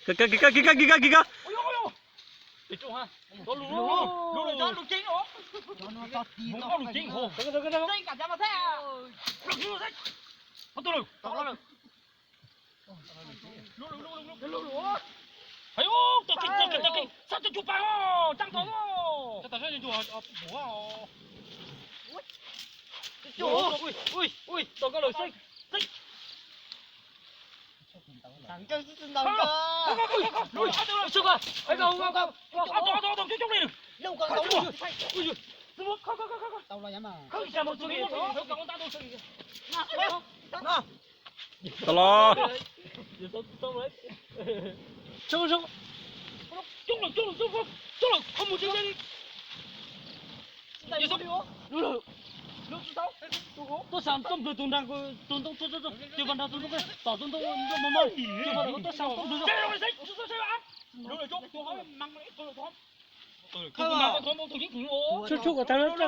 Kis kab kis kab kis kab kis kab kis kab. Tau los. Tuaj xav txoj nplawg tus nrag tus ntoo, tuaj tuaj tom tus ntoo, tuaj mos mos, tuaj xav txoj nplawg. Tshuab tshuab kom tag.